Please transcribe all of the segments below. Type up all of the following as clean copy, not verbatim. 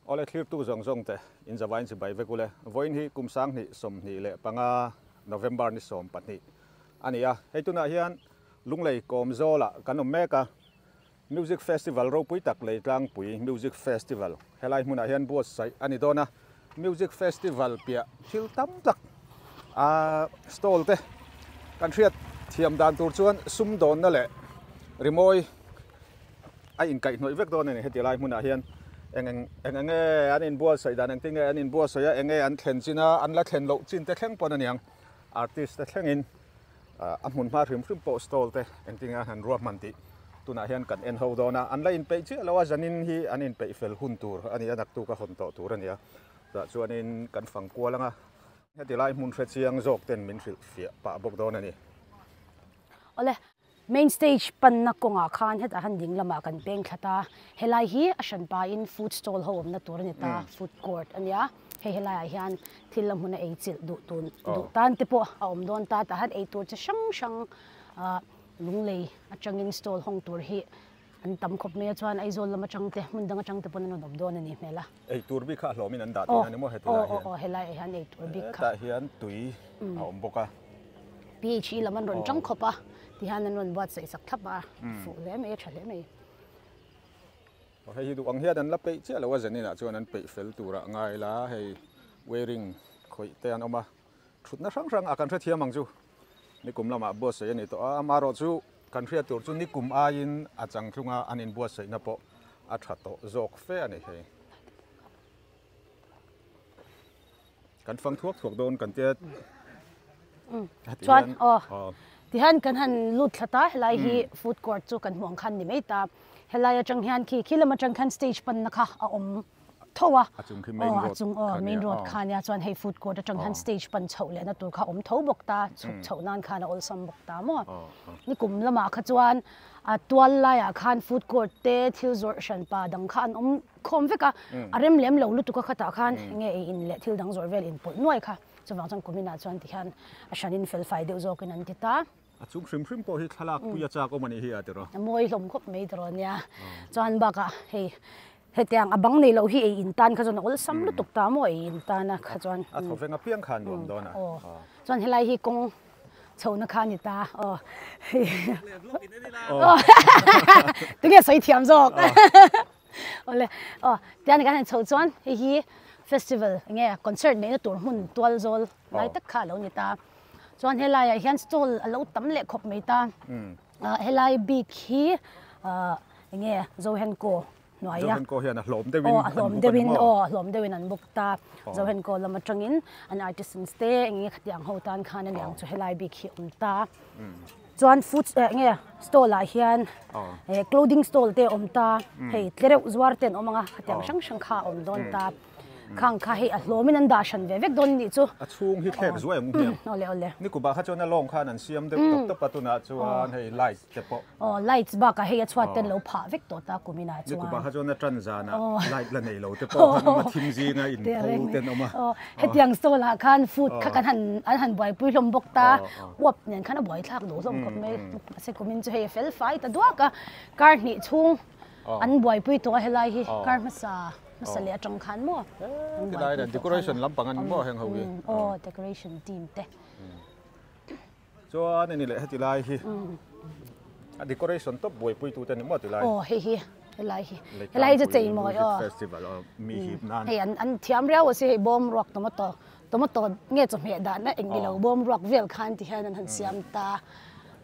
Awle thlirtu zawng zawng te in zavain chibai vek ule. Vawiin hi kum 2025 November ni 12 a ni a. Hei tunah hian Lunglei Kawmzawlah kan awm mek a. Music Festival ropui tak Leitlangpui Music Festival helai hmunah hian buatsaih a ni dawn a. Music Festival piah thil tam tak a stall te kan hriat thiam dan tur chuan sumdawnna leh rimawi a inkaihhnawih vek dawn a ni. Heti lai hmunah hian eng eng eng eng nge an inbuatsaih dan engtin nge an inbuatsaih a, eng nge an thlen chin a, an la thlen loh chin te thleng pawn a niang. Artist te thlengin a hmun hma hrim hrim pawh stall te engtin nge an han ruahman tih tunah hian kan en ho dawn a, an la inpeih chiah lo a, zanin hi an inpeih fel hun tur a ni a, naktuk a hawn tawh tur a ni a, tah chuanin kan fang kual ang a, heti lai hmun hre chiang zawk ten min hrilh fiah pah bawk dawn a ni. Awle, main stage panna kawngah khan hetah khan ding lamah kan peng thlat a, helai hi a hranpa in food stall ho awmna tur a ni ta, food court a nia. Hei helaiah hian thil a hmun a ei chilh duh tun duh tan te pawh a awm dawn ta tah hian ei tur chi hrang hrang ah lunglei atangin stall hawng tur hi an tam khawp mai a chuan Aizawl lam atang te hmun dang atang te pawn an rawn awm dawn a nih hmel a. Ei tur bik kha a hlawmin an dah tih a ni maw heti lai hian? Aw aw helaiah hian ei tur bik kha. Hetah hian tui a awm bawk a. PHE lam an rawn tang khawp a tihian an rawn buatsaih sak thlap a fuh hle mai a tha hle mai. Hei hi duh ang hian an la peih chiah lo a, zaninah chuan an peih fel turah ngai la, hei wearing khawih te an awm a, thutna hrang hrang a kan hrethiam ang chu nikum lamah buatsaih a ni tawh a, amaherawh chu kan hriat tur chu nikum aiin a changthlung a an inbuatsaihna pawh a tha tawh zawk fe a ni hei. Kan fang thuak thuak dawn kan tia. Chuan aw tihian kan han lut thla ta helai hi food court chu kan hmuh ang khan ni mai ta. Helai atang hian khi khi lam atang khan stage panna kha a awm tho a. A chung khi main road kha nia. Main road kha nia chuan hei food court atang hian stage pan chhoh lehna tur kha a awm tho bawk ta. Chhuk chhoh nan khan a awlsam bawk ta maw. Nikum lamah kha chuan a tual laiah khan food court te thil zawrh hran pa dang kha an awm khawm vek a, a rem lem lo lutuk a khatah khan enge ei in leh thil dang zawrh vel in pawlh nuai kha, chuvang chuan kum inah chuan tikhian a hran in fel fai deuh zawkin an ti ta. A chung hrim hrim pawh hi thlalak pui a chak awm a nih hi a tiraw? A mawi hlawm khawp mai tiraw nia. Chuan bakah hei hetiang a bang nei loh hi ei in tan kha chuan a awlsam lutuk ta maw ei in tan a kha chuan. A thawveng apiang khan nuam dawn a. Aw chuan helai hi kawng Chhohna kha a ni ta aw. Tunge sawi thiam zawk. Awle aw tiang kan han chhoh chuan hei hi festival enge concert neihna tur hmun tual zawl lai tak kha a lo ni ta. Chuan helaiah hian stall a lo tam leh khawp mai ta. Helai bik hi enge Zohenko hnuai a. Zohenko hian a hlawm deuhin an buk a ni maw? Aw, a hlawm deuhin an buk ta. Zohenko lam atangin an artisans te eng nge khatiang ho tan khan aniang chu helai bik hi awm ta. Chuan food eng nge stall ah hian clothing stall te awm ta, hei tlereuh zuar te an awm ang a, khatiang hrang hrang kha a awm dawn ta. Khang kha hei a hlawmin an dah hran ve vek dawn a nih chu. A chhung hi thlek zuai ang hmiang. Awle awle. Nikubah kha chuan a lawng khan an siam deuh tawp tawp a, tunah chuan hei light te pawh. Aw lights bakah hei a chhuat ten lo phah vek tawh ta kum inah chuan. Nikubah kha chuan a tan zanah light la nei lo te pawh khan awm a, thim zinga in pho ten awm a. Aw hetiang stall ah khan food kha kan han an han buaipui hlawm bawk ta, uap nen khan a buaithlak duh hlawm khawp mai. Mahse kumin chu hei a fel fai ta duak a, kar hnih chhung an buaipui tawh a helai hi kar hmasa hmasa leh atang khan maw an buaipui tawh decoration lampang an ni maw heng ho hi. Aw decoration team te. Chuan ani leh heti lai hi a decoration tawp buaipui tute ni maw ti lai. Aw hei hi helai hi helai hi chu chei mawi aw. Festival aw mi hip nan. Hei an an thiam riau a si hei bawm ruak tomato tomato nge chawhmeh dahna eng ni lo bawm ruak vel khan ti hian an han siam ta.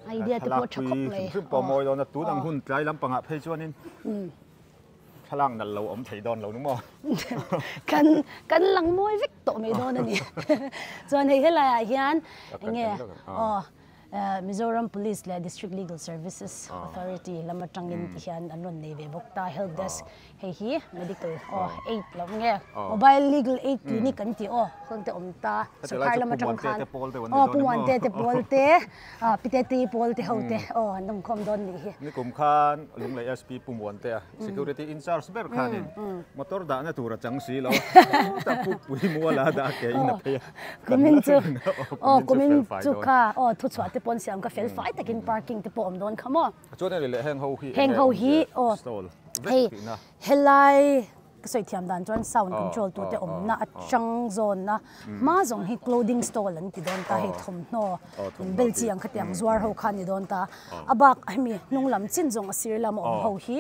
Idea te pawh a tha khawp mai. Hrim hrim pawh mawi dawn a tun ang hun tlai lampangah phei chuanin thlalak nalh lo awm thei dawn lo ni maw. Kan kan lang mawi vek tawh mai dawn a ni. Chuan hei helaiah hian enge aw Mizoram Police leh District Legal Services Authority lam atangin ti hian an rawn nei ve bawk ta help desk hei hi medical aw aid lo nge mobile legal aid clinic an tih aw heng te awm ta sawrkar lam atang khan aw Pu Muante te pawl te Pi Tete pawl te ho te aw an awm khawm dawn nih hi. Nikum khan Lunglei SP Pu Muantea Security in charge ber khanin motor dahna tur a chang si lo ta pu pui mual a dah ke in a phei a. Kumin chu aw kumin chu kha aw thu chhuah te pawn siam kha fel fai takin parking te pawh awm dawn kha maw. Chuan hei leh heng ho hi heng ho hi aw stall vek tihna. Helai. Ka sawi thiam dan chuan sound control tute awmna atang zawnna hma zawng hi clothing stall an ti dawn ta hei thawmhnaw inbel chi ang khatiang zuar ho kha a ni dawn ta. A bak hemi hnung lam chin zawng a sir lama awm ho hi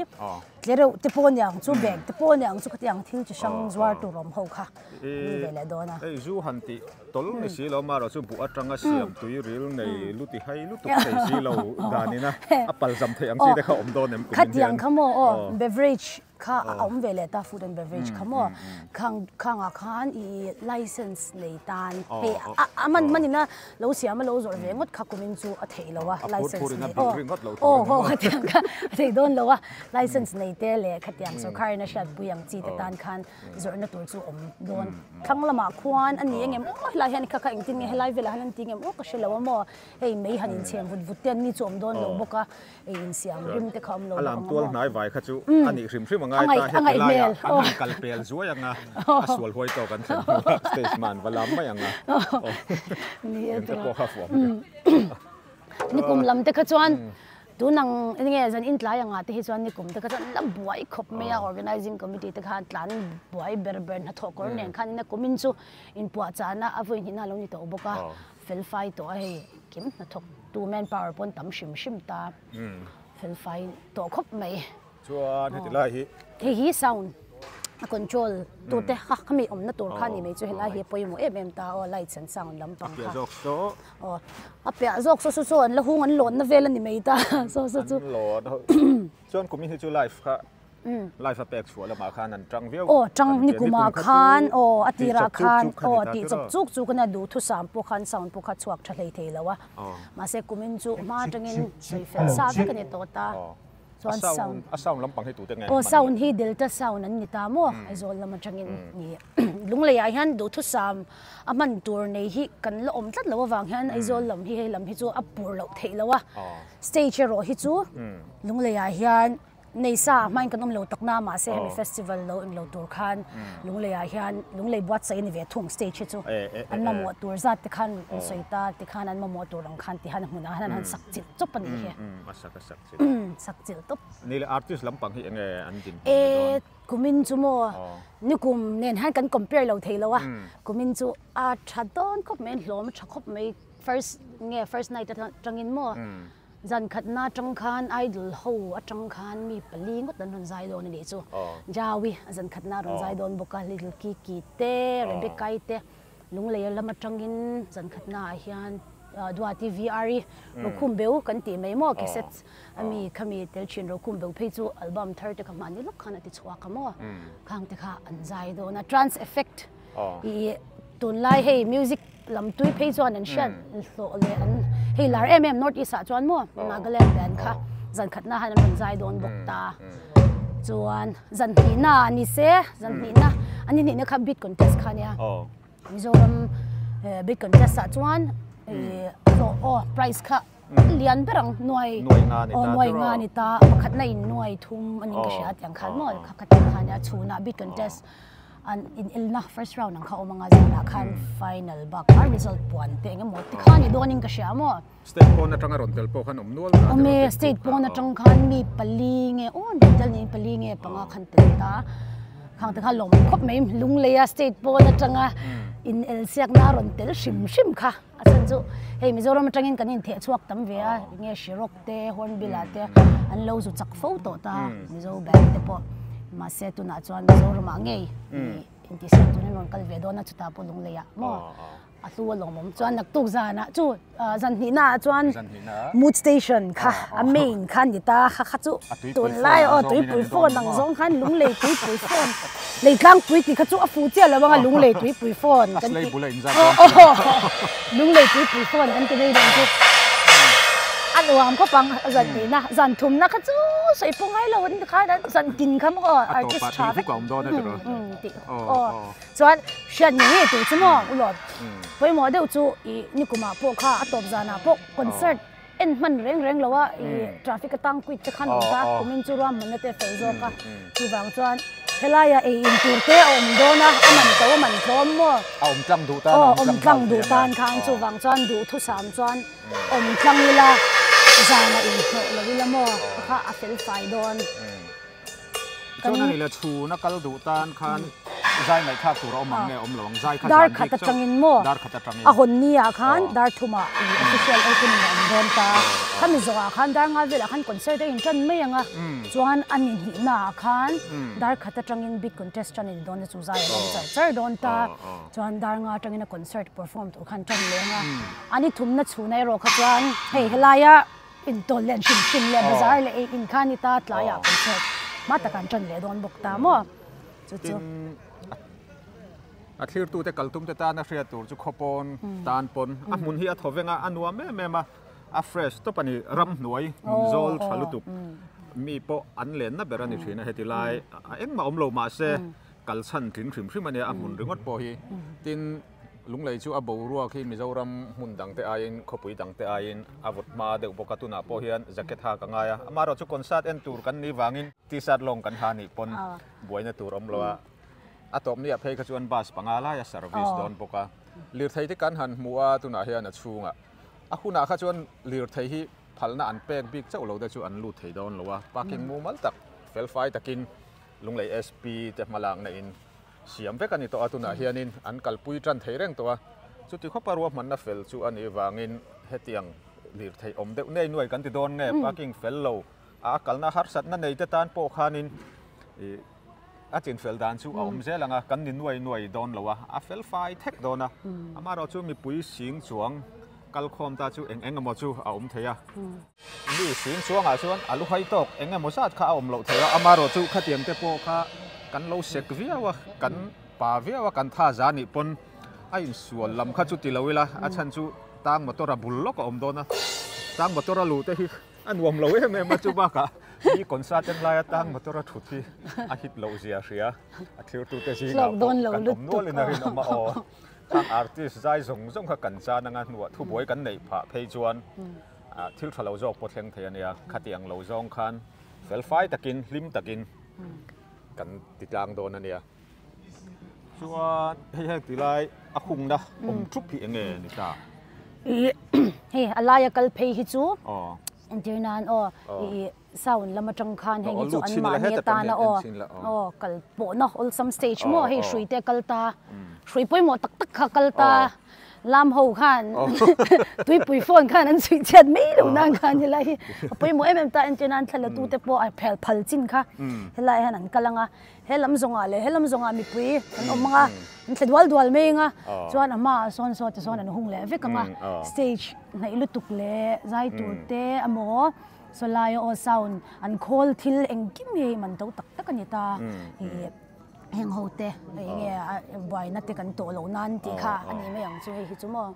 tlereuh te pawh aniang chu bag te pawh aniang chu khatiang thil chi hrang zuar tur awm ho kha a ni ve leh dawn a. Hei zu han tih tawlh ni si lo marawh chu buh atanga siam tui ril nei luti hai lutuk thei si lo danina a palzam theih ang chi te kha awm dawn em kumin hian. Khatiang kha maw aw beverage Kha a awm ve leh ta food and beverage kha maw khang khangah khan i license nei tan hei a man manin a lo siam a lo zawrh ve ngawt kha kumin chu a theih lo a license nei aw aw haw khatiang kha a theih dawn lo a license nei te leh khatiang sorkar in a hriatpui ang chi te tan khan zawrhna tur chu awm dawn thlang lamah khuan a ni engem aw helai hian kha kha engtin nge helai velah hian an ti ngem aw ka hre lo a maw hei mei han inchhem vut vut te an ni chu awm dawn lo bawk a. Ei insiam rim te kha awm lo A lam tual hnai vai kha chu a nih hrim hrim a ngai ta, heti laiah an han kal pel zuai ang a, a sual huai tawk an thlen hnuah stage man va lam mai ang a, eng te pawh kha fuh ang che. Nikum lam te kha chuan tunang enge zan intlai angah te hi chuan nikum te kha chuan la buai khawp mai a, organizing committee te khan tlan buai ber ber hnathawh kawr nen khan ina kumin chu inpuahchahna a vawi hnihna a lo ni tawh bawk a. Fel fai tawh a hei kim hnathawk tu man power pawn tam hrim hrim ta fel fai tawh khawp mai. Chuan heti lai hi. Hei hi sound a control tu te kha khami awmna tur kha ni mai chu helai hi a pawimawh em em ta aw lights and sound lampang kha. A piah zawk saw. Aw a piah zawk saw saw saw an la hung an lawnna vel a ni mai ta saw saw chu. An lawn ho chuan kumin hi chu live kha Live a pek chhuah lamah khan an tang viau. Aw tang nikumah khan aw a tirah khan aw tih chawp chuk chuk a nia duhthusam pawh khan sound pawh kha chhuak tha hlei thei lo a mahse kumin chu hma atangin sawi fel sa vek a ni tawh ta chuan sound a sound lampang hi tute nge aw sound hi delta sound an ni ta maw Aizawl lam atangin ni Lungleiah hian duhthusam a hman tur nei hi kan la awm tlat lo avang hian Aizawl lam hi hei lam hi chu a pur loh theih lo a stage erawh hi chu Lungleiah hian Nei sa ah hmain kan awm lo tak na mahse hemi festival lo eng lo tur khan Lunglei ah hian Lunglei buatsaih a ni ve thung stage hi chu an mamawh tur zat te khan an sawi ta ti khan an mamawh tur ang khan ti han a hmunah hian an han sak chilh chawp a nih hi. A sak a sak chilh. Sak chilh tawp. Ni le artist lampang hi enge an din hmun ni dawn? E kumin chu maw nikum nen hian kan compare lo thei lo a kumin chu a tha dawn khawp mai an hlawm a tha khawp mai first nge first night atangin maw Zan khatna atang khan Idol ho atang khan mi pali ngawt an rawn zai dawn a nih chu. Jaui a zan khatna a rawn zai dawn bawk a, Little Kiki te, Rebecca-i te, Lungleia lam atangin zan khatna ah hian Duati VR-i Rokhum Beu kan tih mai maw cassettes a mi khami tel thin Rokhum Beu phei chu album thar te kha hmahni lawk khan a ti chhuak a maw. Khang te kha an zai dawn a, Trance Effect i tunlai hei music Lam tui phei chuan an hriat hlawh leh an hei lar em em North East ah chuan maw Nagaland band kha zan khatna han an rawn zai dawn bawk ta chuan zan hnihna ah ni se zan hnihna an inhnihna kha beat contest kha nia Mizoram beat contest ah chuan hlawh aw prize kha lian ber ang nuai aw nuai nga ni ta pakhatna in nuai thum a ning ka hria tiang khan maw kha kha tiang kha nia chhunah beat contest An in elna first round ang kha awm anga zanah khan final bak a result puan te eng emaw ti khan i dawn in ka hria maw. State pawn atanga rawn tel pawh khan awm nual ta. Awm e, state pawn atang khan mi pali nge aw an rawn tel niin pali nge panga khan tel ta. Khang te kha lawm khawp mai Lungleia state pawn atanga in el siakna a rawn tel hrim hrim kha. A chhan chu hei Mizoram atangin kan intheh chhuak tam ve a, enge Shirok te, Hornbill ah te an lo zu chak fo tawh ta Mizo band te pawh. Mahse tunah chuan Mizoramah ngei intihsiak turin rawn kal ve dawn a, chutah pawh Lunglei ah maw a hlu a lawmawm. Chuan naktuk zanah chu zan hnihna ah chuan Mood Station kha a main kha a ni ta, kha kha chu tunlai aw tuipui phone ang zawng khan Lunglei tuipui phone. Lei tlangpui tih kha chu a fuh chiah lo ang a, lunglei tuipui phone kan tih. Lunglei tuipui phone kan ti mai dawn chu. A nuam khawp ang a zan tihna, zan thumna kha chu sawi pawh ngai lo an ti khan zan tin kha maw artist tha vek. Tih aw chuan hriat ngei ngei tur chu maw ulawm. Pawimawh deuh chu ih nikumah pawh kha a tawp zanah pawh concert En hman reng reng lo a, i traffic atang quit te khan awm ta, kumin chu ruahmanna te a fel zawk a, chuvang chuan helaia ei in tur te a awm dawn a, a man to a man tlawm maw? A awm tlang duh tan a awm tlang duh tan khan chuvang chuan duhthusam chuan awm tlang ila, zana inhnawh lo ila maw kha a fel fai dawn. Chuan a ni le chhuna kal duh tan khan zai ngaihthlak tur a awm ang nge awm lo ang zai kha Dar zan khat bik chauh atangin maw dar khat atangin a hawn ni ah khan aw dar thumah ih official opening a awm dawn ta aw aw khami zawhah khan dar nga velah khan concert a intan mai ang a chuan a ni hnihna ah khan dar khat atangin big contest tan a ni dawn a chu zai an awm char char dawn ta chuan dar nga atangin a concert perform tur khan tan leh ang a a ni thumna chhuna erawh kha chuan hei helaia Intawl leh hrim hrim leh bazar leh ei in kha a ni ta, tlaiah concert hma takah an tan leh dawn bawk ta maw? Chu chu. Tin, a thlirtute kaltumte tana hriat tur chu khawpawn tan pawn a hmun hi a thaw veng a, a nuam em em a, a fresh tawp a ni, ramhnuai hmun zawl tha lutuk mi pawh an lenna ber a ni thin a, heti lai engmah awm lo mahse kalchhan tling hrim hrim a nia a hmun ringawt pawh hi. Tin. Lunglei chu a boruak hi Mizoram hmun dangte aiin khawpui dangte aiin a vawt hma deuh bawk a, tunah pawh hian jacket ha ka ngai a, amaherawh chu concert en tur kan nih vangin t-shirt lawng kan ha nih pawn buaina tur awm lo a, a tawp niah phei kha chuan bus panga laia service dawn bawk a, lirthei te kan han hmu a, tunah hian a chhungah a hunah kha chuan lirthei hi phalna an pek bik chauh lo te chu an lut thei dawn lo a, parking mumal tak felfai takin Lunglei SP te hmalakna in Siam vek a ni tawh a, tunah hianin an kalpui tan thei reng tawh a, chuti khawpa ruahmanna fel chu a nih vangin hetiang lirthei awm deuh nei nuai kan ti dawn nge, parking fel lo a kalna harsatna nei te tan pawh khanin ih a chinfel dan chu a awm zel ang a, kan ni nuai nuai dawn lo a, a fel fai thek dawn a, amaherawhchu mipui sing chuang kalkhawm ta chu eng eng emaw chu a awm thei a. Mi sing chuangah chuan a lu hai tawk eng emaw zat kha a awm loh theih a, amaherawh chu khatiang te pawh kha kan lo sek viau a, kan pa viau a, kan tha za nih pawn a insual lam kha chu ti lo ila, a chhan chu tang motor a bul lawk a awm dawn a, tang motor a luh te hi a nuam lo em em a, chu bakah mi concert en laia tang motor a thut hi a hit loh zia hria, a thirtute zingah pawh kan awm nualin a rinawm a aw, khang artist zai zawng zawng kha kan chan anga hnuah thubuai kan neih phah phei chuan. Thil tha lo zawk pawh thleng thei a nia, khati ang lo zawng khan fel fai takin hlim takin kan ti tlang dawn a nia. Chuan hei heng ti lai a hungna awm thup hi eng nge ni ta? Hei a laia kal phei hi chu entir nan aw i sound lam atang khan heng hi chu an mahni atana aw aw kal pawhna awlsam stage maw hei hrui te a kal ta hrui pawimawh tak tak kha a kal ta. Lam ho khan tuipui phone khan an chhuih chhiat mai lo nan khan helai hi a pawimawh em em ta entir nan thla la tu te pawh a phel phal chin kha helai hian an kal ang a he lam zawngah leh he lam zawngah mipui an awm ang a an thla dual dual mai ang a chuan a hmaah sawn saw te sawn an hung leh vek ang a stage hnaih lutuk leh zai tur te emaw saw laia aw sound an khawl thil engkim hi man to tak tak a ni ta ih. Heng ho te eng nge a buaina te kan tawh loh nan tih kha a ni mai ang chu hei hi chu maw.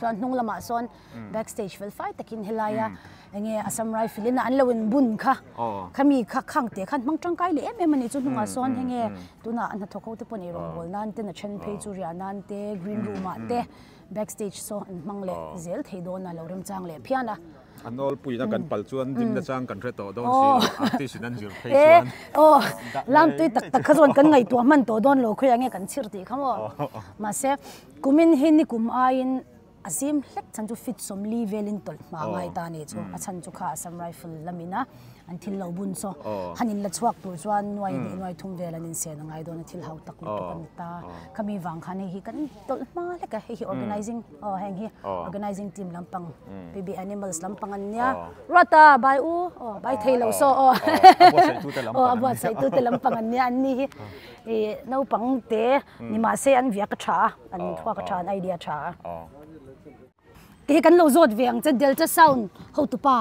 Chuan hnung lamah sawn back stage fel fai takin helaia eng nge Assam Rifle in a an lo in bun kha khami kha khang te khan hmang tangkai leh em em a ni chu hnungah sawn heng nge tunah a hnathawk ho te pawh nei rawngbâwl nan te na then phei chu riah nan te green room ah te back stage saw an hmang leh zel thei dawn a lo remchang leh phian a. A nawlpuina kan pal chuan dimna chang kan hre tawh dawn si lo, artist in an zir phei chuan. Aw, lam tui tak tak kha chuan kan ngaihtuah hman tawh dawn lo khawiah nge kan chhir tih kha maw. Mahse, kumin hi ni kum aiin a zim hlek chhan chu fit sawmli velin tawlh hma ngai ta ni chu a chhan chu kha Assam Rifle lamina an thil lo bun saw han in la chhuak tur chuan nuai hnih nuai thum vel an insen a ngai dawn a thil hau tak lutuk a ni ta. Khami vang khan hei hi kan tawlh hma hlek a, hei hi organizing aw heng hi organizing team lampang PB Animals lampang an nia. Ruata bai u aw bai thei lo saw aw aw a buatsaih tute lampang an nia an ni hi ih naupang te ni mahse an viak a tha a an thluak a tha an idea a tha a. Ti hi kan lo zawt ve ang che Delta Sound hotupa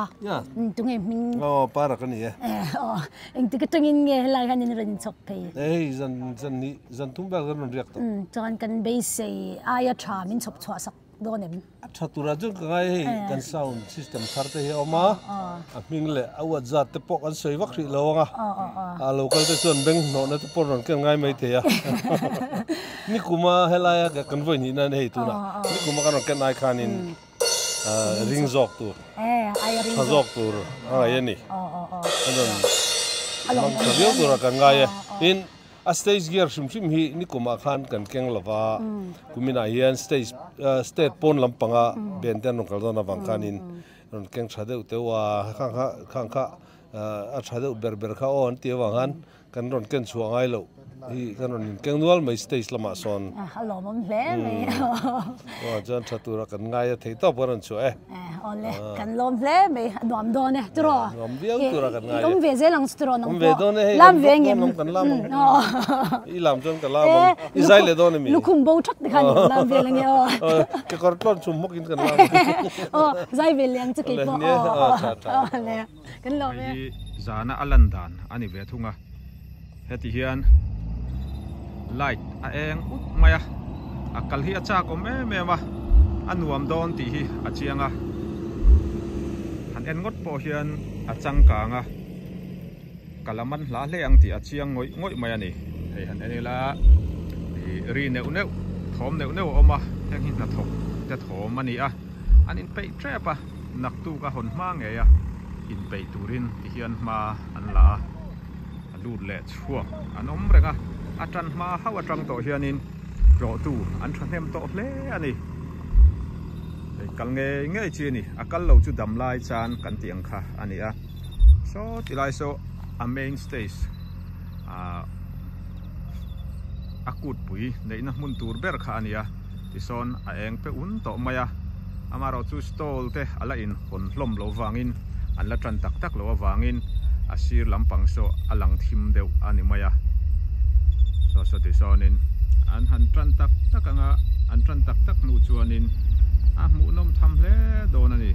tunge hming. Aw para ka ni e. Aw engtik atangin nge helai hian in rawn inchhawk thei. Hei zan zan ni zan thum vel kan rawn riak tawh. Chuan kan beisei aia tha min chhawp chhuah sak dawn em? A tha turah chuan ka ngai hei kan sound system thar te hi a awm a, a hming leh a uat zat te pawh kan sawi vak hrih lo ang a, a local te chuan beng hnawhna te pawh rawn ken ngai mai thei a. Nikuma helaia kan vawi hnih nan hei tunah nikuma kan rawn ken ai khanin ring zawk tur tha zawk tur a ngaih a ni. A rawn hmang tha viau turah kan ngai e. Tin, a stage gear hrim hrim hi nikumah khan kan keng lo va, kuminah hian stage state pawn lampanga band te an rawn kal dawn avang khanin rawn keng tha deuh teuh a, khang kha khang kha a tha deuh ber ber kha aw an tih avang khan. Kan rawn ken chhuah ngai loh hi kan rawn inkeng nual mai stage lamah sawn. A lawmawm hle mai. Aw chuan tha tura kan ngai a thei tawp kan rawn chhuah e. Awle kan lawm hle mai a nuam dawn e tiraw. Nuam viau tura kan ngai e. Awm ve zel ang chu tiraw nang pawh. Awm ve dawn e hei lam ve ngem. Kan lam ang. I lam chuan ka lam ang. I zai leh dawn emi? Lukhum bo thak te khan i lam vel ange aw. Kekawr tlawn chhum hmawk in kan lam. Aw zai ve leh ang chu kei pawh. Aw tha tha. Kan lawm e. Hei hi zana a lan dan a ni ve thung a, heti hian light a eng ut mai a, a kal hi a chak awm em em a, a nuam dawn tih hi a chiang a, han en ngawt pawh hian a changkang a, kal a man hla hle ang tih a chiang ngawih ngawih mai a ni. Hei han en ila ih ri neuh neuh thawm neuh neuh a awm a, heng hi hnathawk te thawm a ni a, an inpeih tep a. Naktuk a hawn hma ngei a, inpeih turin ti hian hma an la a, a lut leh chhuak an awm reng a, a tan hma hauh atang tawh hianin tlawhtu an thahnem tawh hle a ni. Hei kal ngei ngei chi a ni, a kal lo chu dam lai chan kan tih ang kha a ni a, saw ti lai saw a main stage ah a kutpui neihna hmun tur ber kha a ni a. Tisawn a eng pe un tawh mai a, amaherawhchu stall te a la inhawn hlawm lo vangin an la tan tak tak lo avangin a sir lampang saw a lang thim deuh a ni mai a. Saw saw tisawnin an han tan tak tak anga an tan tak tak hnu chuanin a hmuhnawm tham hle dawn a ni.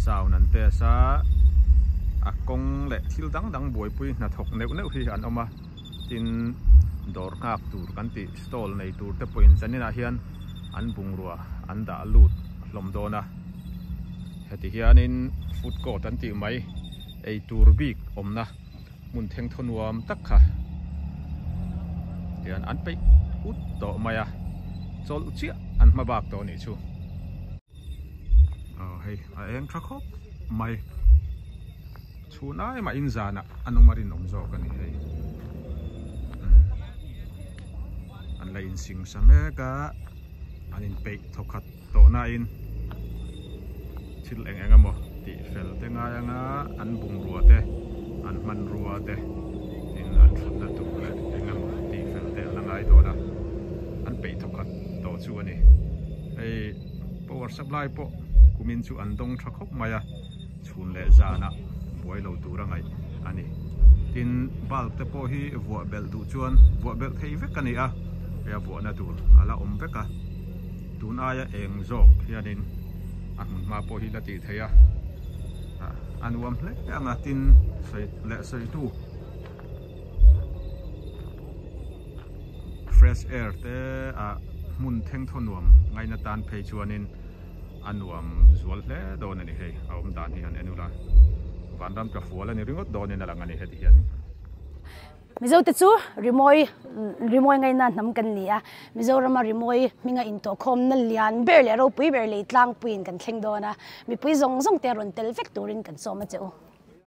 Sound an test a, a kawng leh thil dang dang buaipui hnathawk neuh neuh hi an awm a, tin dawr nghak tur kan tih stall nei tur te pawhin zaninah hian an bungrua an dah lut hlawm dawn a, heti hianin food court an tih mai ei tur bik awmna hmun thengthaw nuam tak kha tian an peih ut tawh mai a, chawlh chiah an hma bak tawh anih chu. Aw hei a eng tha khawp mai chhun ai mah in zanah an awm a rinawm zawk a ni hei an la insing sa mek a an inpeih thawkhat tawh nain thil eng eng emaw tih fel te ngai anga an bungrua te an hmanrua te tin an thutna tur leh eng emaw tih fel te an la ngai dawn a an peih thawkhat tawh chu a ni hei power supply pawh kumin chu an dawng tha khawp mai a chhun leh zanah buai lo tur a ngaih a ni tin bulb te pawh hi vuah belh duh chuan vuah belh thei vek a ni a hei a vuahna tur a la awm vek a. Tun aia eng zawk hianin a hmun hma pawh hi la tih theih a, a nuam hle ang a tin sawi leh sawi hnu fresh air te a hmun thengthaw nuam ngaina tan phei chuanin a nuam zual hle dawn a ni hei a awm dan hi han en ula vanram tla fual a ni ringawt dawnin a lang a ni heti hianin. Mizote chu rimawi rimawi ngaina hnam kan ni a, Mizorama rimawi hminga intawhkhawmna lian ber leh ropui ber lei tlangpuiin kan thleng dawn a, mipui zawng zawng te rawn tel vek turin kan sawm a che u.